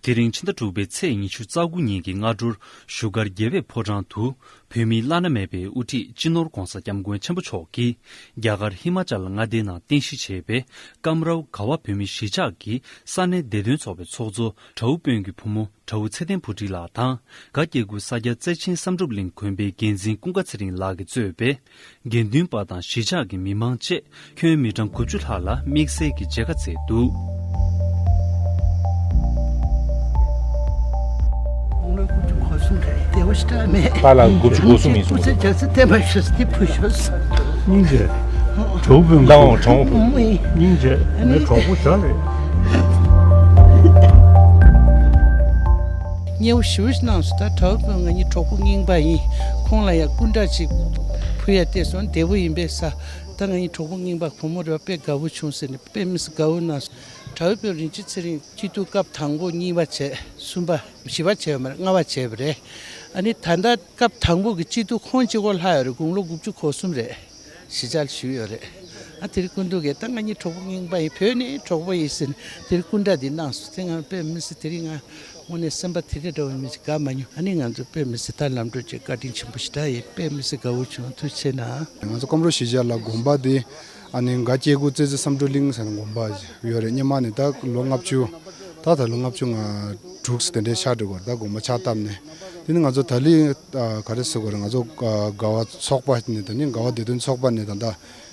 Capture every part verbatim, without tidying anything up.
དེ་རིང་ཕྱི་ཟླ་དྲུག་པའི་ཚེས་ཉི་ཤུ་རྩ་དགུ་ཉིན་གྱི་སྔ་དྲོར་བཞུགས་སྒར་རྒྱལ་བའི་ཕོ་བྲང་དུ། བོད་མིའི་བླ་ན་མེད་པའི་དབུ་ཁྲིད་སྤྱི་ནོར་༧གོང་ས་༧སྐྱབས་མགོན་ཆེན་པོ་མཆོག་གིས་རྒྱ་གར་ཧི་མ་ཅལ་མངའ་སྡེའི་ནང་རྟེན་གཞི་བྱས་པའི་ཀམ་རའོ་ག་བ་བོད་མིའི་གཞིས་ཆགས་ཀྱི་ས་གནས་བདེ་དོན་ཚོགས་པའི་ཚོགས་གཙོ་དྲ་བོ་དཔོན་གྱི་བུ་མོ་དྲ་བོ་ཚེ་བརྟན་བུ་ཁྲིད་ལགས་དང་། ག་སྐྱེ་རྒུ་ས་སྐྱ་བརྩེ་ཆེན་བསམ་གྲུབ་གླིང་དགོན་པའི་འགན་འཛིན་ཀུན་དགའ་ཚེ་རིང་ལགས་ཀྱིས་གཙོས་པའི་དགེ་འདུན་པ་དང་གཞིས་ཆགས་ཀྱི་མི་མང་བཅས་ཁྱོན་མི་གྲངས་དགུ་བཅུ་ལྷག་ལ་དམིགས་བསལ་གྱི་མཇལ་ཁ་བསྩལ་འདུག། དགུང་ལོ་དགུ་བཅུ་གོ་གསུམ་རེད། བདེ་བོ་ཞེ་དྲག་མེད། པཱ་ལགས་དགུ་བཅུ་གོ་གསུམ་ཡིན་གསུངས། སྐུ་ཚེ་རྒྱ་ཚེ་བརྟན་པ་ཞུ། སྟེ་བུ་ཤོས། སྙིང་རྗེ། དྲ་བོ་དཔོན། ལགས་འོང་དྲ་བོ་དཔོན། སྙིང་རྗེ། ངའི་གྲོགས་པོ་ཞིག་རེད། མཉེས་པོ་ཞེ་པོ་ཞིག་གནང་སོང་། ད་དྲ་བོ་དཔོན་ང་གཉིས་གྲོགས་པོ་རྙིང་པ་ཡིན། ཁོང་ལ་ཡང་སྐུ་འདྲ་ཅིག་ཕུལ་ཡ་བལྟས་སོང་། བདེ་པོ་ཡིན་པས་ས། ད་ང་གཉིས་གྲོགས་པོ་རྙིང་པ་བུ་མོ་རེད་པ། དཔེ་དགའ་བོ་བྱུང་ཟེར་ནས་དཔེ་མི་སྲིད་དགའ་བོ་གནང་སོང་། དྲ་བོ་དཔོན་རིན་ཆེན་ཚེ་རིང་སྐྱིད་སྡུག་སྐབས་དང་པོ་གཉིས་པ་བྱས། གསུམ་པ། བཞི་པ་བྱས་པ་མ་རེད། ལྔ་པ་བྱས་པ་རེད། ཨ་ནི་ད་ལྟ་སྐབས་དང་པོ་གི་སྐྱིད་སྡུག་ཁོང་གཅིག་པོ་ལྷག་ཡོད་རེད། དགུང་ལོ་དགུ་བཅུ་གོ་གསུམ་རེད། གཞིས་ཆགས་ལ་བཞུགས་ཡོད་རེད། ཨ་དེ་རིང་སྐུ་མདུན་གྱིས་ད་ང་གཉིས་གྲོགས་པོ་རྙིང་པ་ཡིན། བོད་ནས་གྲོགས་པོ་ཡིན་ཟེར་ནས་དེ་རིང་སྐུ་འདྲ་འདི་གནང་སོང་། དེ་ང་དཔེ་མི་སྲིད། དེ་རིང་ང་དངོས་གནས་སེམས་པ་དེ་འདྲ་འདྲ་བོ་མི་ཞིག་དགའ་མ་མྱོང་། ཨ་ནི་ང་ཚོ་དཔེ་མི་སྲིད། ད་ལམ་འགྲོ་བྱེད་བཀའ་དྲིན་ཆེན་པོ་ཞེ་དྲག་ཡིན། དཔེ་མི་སྲིད་དགའ་བོ་བྱུང་། ཐུགས་རྗེ་ཆེ་གནང་། ང་ཚོ་ཀམ་རོ་གཞིས་ཆགས་ལ་དགོན་པ་འདི་ཨ་ནི་ག་སྐྱེ་རྒུ་རྩེ་རྩེ་བསམ་གྲུབ་གླིང་ཟེར་ན་དགོན་པ་ཡོད་རེད། སྔོན་མ་ནས་ད་ལོ་ལྔ་བཅུ། ད་ད་ལོ་ལྔ་བཅུ་ང་དྲུག་དེ་འདྲའི་ཆགས་འགྲོ་གི་རེད། ད་དགོན་པ་ཕྱག་བཏབ་ནས། དེ་ནི་ང་ཚོ་ད་ལི་ཨ་ག་རེ་ཟེར་དགོས་རེད། ང་ཚོ་ཨ་ག་བ་ཚོགས་པ་ནས། དེ་ནི་ག་བ་བདེ་དོན་ཚོགས་པ་ནས་ད་ལྟ་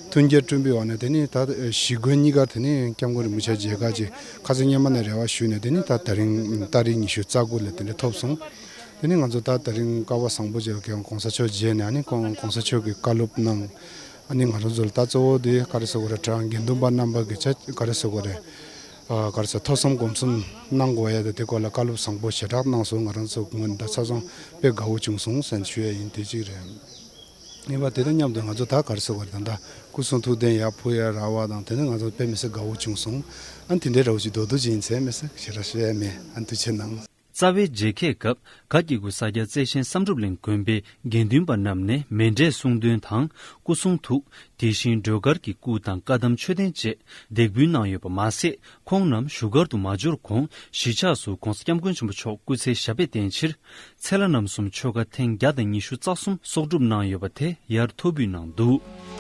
མཐུན་རྐྱེན་བསྐྲུན་པའི་འོག་ནས། དེ་ནི་ད་གཞིས་དགོན་གཉིས་ཀ་དེ་ནི་སྐྱབས་མགོན་རིན་པོ་ཆེ་མཇལ་ཁ་ཅིག་ཁ་སང་སྔོན་མ་ནས་རེ་བ་ཞུས་ནས། དེ་ནི་ད་ད་རིང་ཏ་རིག་ཉི་ཤུ་རྩ་དགུ་ལ་དེ་འདྲ་ཐོབ་སོང་། དེ་ནི་ང་ཚོ་ད་ད་རིང་སྐལ་བ་བཟང་པོ་ཅིག་ལ་༧གོང་ས་མཆོག་མཇལ་ནས། ཨ་ནི་ཁོང་༧གོང་ས་མཆོག་གིས་བཀའ་སློབ་གནང་། ཨ་ནི་ང་རང་ཚོ་ལ་ད་གཙོ་བོ་དེ་ག་རེ་ཟེར་དགོས་རེད། དགེ་འདུན་པ་རྣམ་པ་གི་ཆ་ག་རེ་ཟེར་དགོས་རེད། ཨ་ག་རེ་ཟེར། ཐོས་བསམ་སྒོམ་གསུམ་གནང་དགོས་ཡ་དེ་དེ་སྐོར་ལ་བཀའ་སློབ་བཟང་པོ་ཞེ་དྲག་གནང་སོང་། ང་རང་ཚོ་ངོས་ནས་ད་ཆ་ཚང་དཔེ་དགའ་བོ་བྱུང་སོང་ཟེར་ཞུ་ཡ་ཡིན། དེ་གཅིག་རེད། ཡིན་པ་དེ་དང་མཉམ་དུ་ང་ཚོ་ད་ག་རེ་ཟེར་དགོས་རེད། ད་ལྟ་སྐུ་གསུང་ཐུགས་རྟེན་ཡར་ཕུལ་ཡ་རག་པ་དང་། དེ་ནི་ང་ཚོ་དཔེ་མི་སྲིད་དགའ་བོ་བྱུང་སོང་། ཨ་དེ་འདྲའི་ར་བ་ཞིག་རྡོག་རྡོག་ཅིག་ཡིན་ཚེ་མི་སྲིད་ཞེ་དྲག་ཞུ་ཡ་མེད། ཨ་ཐུགས་རྗེ་གནང་། རྩ་བའི་མཇལ་ཁའི་སྐབས། ག་སྐྱེ་རྒུ་ས་སྐྱ་བརྩེ་ཆེན་བསམ་གྲུབ་གླིང་དགོན་པའི་དགེ་འདུན་པ་རྣམས་ནས་མཎྜལ་གསུང་འདོན་དང་སྐུ་གསུང་ཐུགས། དེ་བཞིན་སྒྲོལ་དཀར་གྱི་སྐུ་དང་བཀའ་གདམས་མཆོད་རྟེན་བཅས་འདེགས་འབུལ་གནང་ཡོད་པ་མ་ཟད། ཁོང་རྣམས་བཞུགས་སྒར་དུ་མ་འབྱོར་གོང་གཞིས་ཆགས་སུ་༧གོང་ས་༧སྐྱབས་མགོན་ཆེན་པོ་མཆོག་སྐུ་ཚེ་ཞབས་པད་བརྟན་ཕྱིར། ཚེ་ལྷ་རྣམ་གསུམ་ཆོ་ག་ཐེངས་བརྒྱ་དང་ཉི་ཤུ་རྩ་གསུམ་གསོག་སྒྲུབ་གནང་ཡོད་པ་དེ་ཡར་ཐུགས་ཕུལ་གནང་འདུག།